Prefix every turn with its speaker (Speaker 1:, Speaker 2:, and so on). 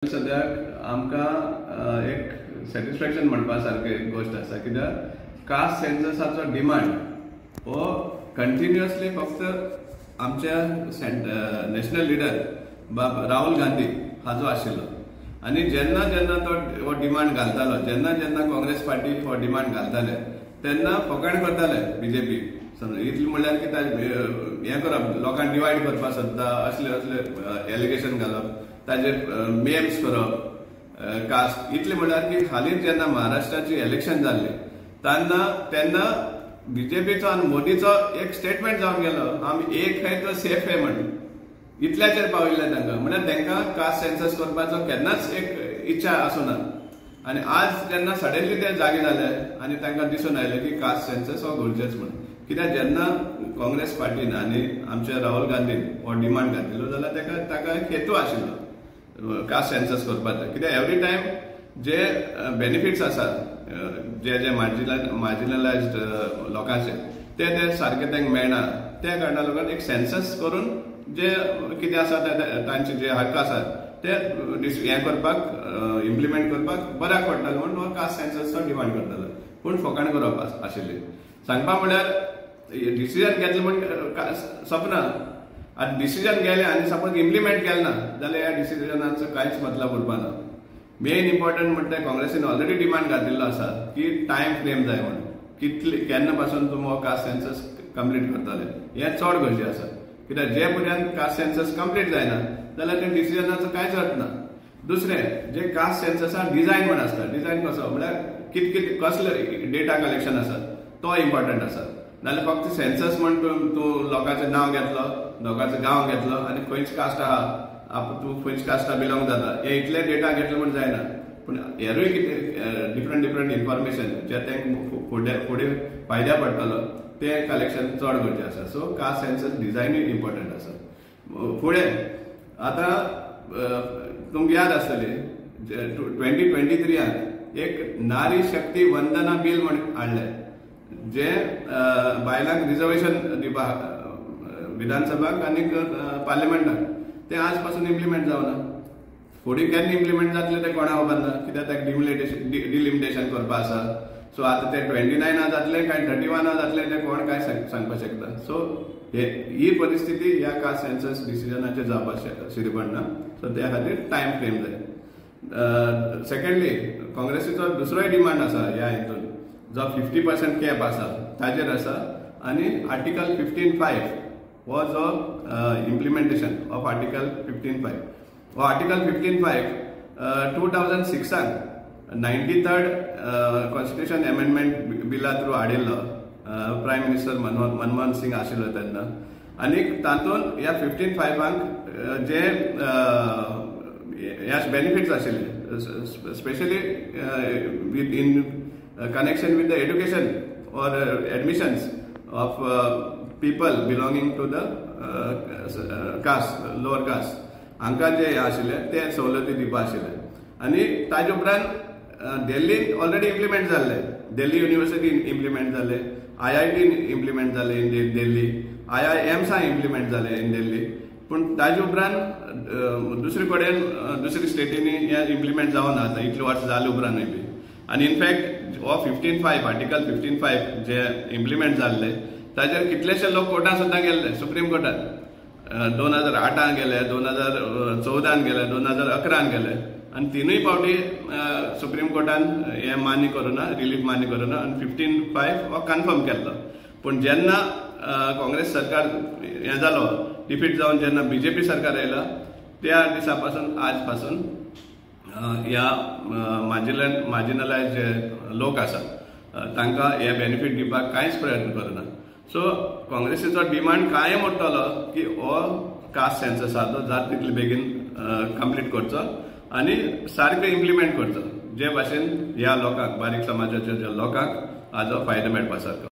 Speaker 1: सद्याक आमकां एक सॅटिस्फॅक्शन म्हणपा सारकें एक गोश्ट आसा, कित्याक कास्ट सेन्ससाचो डिमांड हो कंटिन्युअसली फक्त आमच्या नॅशनल लिडर बाब राहुल गांधी हाजो आशिल्लो. आनी जेन्ना जेन्ना तो हो डिमांड घालतालो, जेन्ना जेन्ना काँग्रेस पार्टी हो डिमांड घालताले तेन्ना फकाण करताले बीजेपी. समज इतलें म्हणल्यार की हें करप, लोकांक डिवायड करपाक सोदता असले असले एलिगेशन घालप, ताजेर मेम्स करप कास्ट. इतलें म्हणल्यार की हालींच जेन्ना महाराष्ट्राची इलेक्शन जाल्लें तेन्ना बीजेपीचो आनी मोदीचो एक स्टेटमेंट जावन गेलो, आमी एक है तो सेफ है म्हण. इतल्याचेर पाविल्ले तांकां, म्हणल्यार तांकां कास्ट सेन्सस करपाचो केन्नाच एक इच्छा आसूना. आनी आज जेन्ना सडनली ते जागे जाले आनी तांकां दिसून आयलें की कास्ट सेन्सस हो गरजेच म्हण. कित्याक जेन्ना काँग्रेस पार्टीन आनी आमच्या राहुल गांधीन हो डिमांड घातिल्लो जाल्यार ताका एक हेतू आशिल्लो कास्ट सेन्सस करपाचो. कित्याक एवरी टायम जे बेनिफिट्स आसात जे जे मार्जिनलायज्ड लोकांचे ते ते सारके तांकां मेळना, त्या कारणान लोकांक एक सेन्सस करून जे कितें आसा तांचे जे हक्क आसात ते हें करपाक, इम्प्लिमेंट करपाक बऱ्याक पडटालें म्हूण हो कास्ट सेन्ससचो डिमांड करतालो. पूण फकाण करप आशिल्ली. सांगपा म्हणल्यार डिसिजन घेतलें म्हूण सपना, आनी डिसिजन गेलें आनी सपोज इम्प्लिमेंट केलें ना जाल्यार ह्या डिसिजनाचो कांयच मतलब उरपा ना. मेन इम्पॉर्टंट म्हणटा काँग्रेसीन ऑलरेडी डिमांड घातिल्लो आसा की टायम फ्रेम जाय म्हणून, कितले केन्ना पासून तुमी हो कास्ट सेन्सस कंप्लीट करतले हें चड गरजेचें आसा. कित्याक जे पर्यंत कास्ट सेन्सस कंप्लीट जायना जाल्यार त्या डिसिजनाचो कांयच अर्थ ना. दुसरें, जे कास्ट सेन्ससा डिजायन म्हण आसता, डिजायन कसो म्हळ्यार कित कित कसले डेटा कलेक्शन आसा तो इम्पॉर्टंट आसा. नाजाल्यार फक्त सेन्सस म्हण तूं लोकांचें नांव घेतलो, लोकांचो गांव घेतलो आनी खंयच कास्ट आहा, तूं खंयच कास्टा बिलोंग जाता, हे इतले डेटा घेतले म्हूण जायना. पूण हेरूय कितें डिफरंट डिफरंट इन्फॉर्मेशन जे तांकां फुडें फुडें फायद्या पडटलो तें कलेक्शन चड गरजेचें आसा. सो कास्ट सेन्सस डिजायनूय इम्पॉर्टंट आसा. फुडें आतां तुमकां याद आसतली 2023 एक नारी शक्ती वंदना बील म्हण हाडलें, जें बायलांक रिजर्वेशन दिवपाक विधानसभाक आनी पार्लिमेंटाक, तें आज पासून इम्प्लिमेंट जावना. फुडें केन्ना इम्प्लिमेंट जातलें तें कोणा खबर ना, कित्याक ताका डिलिमिटेशन करपा आसा. सो आतां तें 29 जातलें काय 31 जातलें तें कोण कांय सांगपाक शकता. सो ही परिस्थिती ह्या कास्ट सेन्सस डिसिजनाचेर जावपाक शिरी पडना. सो त्या खातीर टायम फ्रेम जाय. सेकंडली, काँग्रेसीचो दुसरोय डिमांड आसा ह्या हितून, जो 50% कॅप आसा ताजेर आसा, आनी आर्टिकल 15(5) हो जो इम्प्लिमेंटेशन ऑफ आर्टिकल 15(5), हो आर्टिकल 15(5) 2006 93rd constitution amendment बिला थ्रू हाडिल्लो प्रायम मिनिस्टर मनमोहन सिंग आशिल्लो तेन्ना. आनी तातूंत ह्या 15(5) जे ह्या बेनिफिट्स आशिल्ले, specially with in connection with the education or admissions of people belonging to the caste, lower caste, हांकां जे आशिल्ले ते सवलती दिवपा आशिल्ले. आनी ताजे उपरांत दिल्लीन ऑलरेडी इम्प्लिमेंट जाल्ले, दिल्ली युनिवर्सिटी इम्प्लिमेंट जाले, IIT implement जाले इन दिल्ली, IIMसा इम्प्लिमेंट जाले इन दिल्ली. पूण ताजे उपरांत दुसरे कडेन दुसरी स्टेटींनी हें इम्प्लिमेंट जावना आतां इतले वर्स जाले उपरांतूय बी. आनी इनफॅक्ट हो 15(5), आर्टिकल 15(5) जे इम्प्लिमेंट जाल्ले ताजेर कितलेशे लोक कोर्टान सुद्दां गेल्ले, सुप्रीम कोर्टान 2008 गेले, 2014 गेले, 2011 गेले, आनी तिनूय फावटी सुप्रीम कोर्टान हें मान्य करुना, रिलीफ मान्य करुना आनी 15(5) हो कन्फर्म केल्लो. पूण जेन्ना काँग्रेस सरकार हें जालो, डिफीट जावन जेन्ना बीजेपी सरकार आयला त्या दिसा पासून आज पासून ह्या मार्जिनलायज जे लोक आसात तांकां हे बेनिफीट दिवपाक कांयच प्रयत्न करना. सो काँग्रेसीचो डिमांड कायम उरतलो की हो कास्ट सेन्सस आसा तो जाता तितले बेगीन कंप्लीट करचो आनी सारकें इम्प्लिमेंट करचो, जे भाशेन ह्या लोकांक, बारीक समाजाच्या ज्या लोकांक हाजो फायदो मेळपा सारको.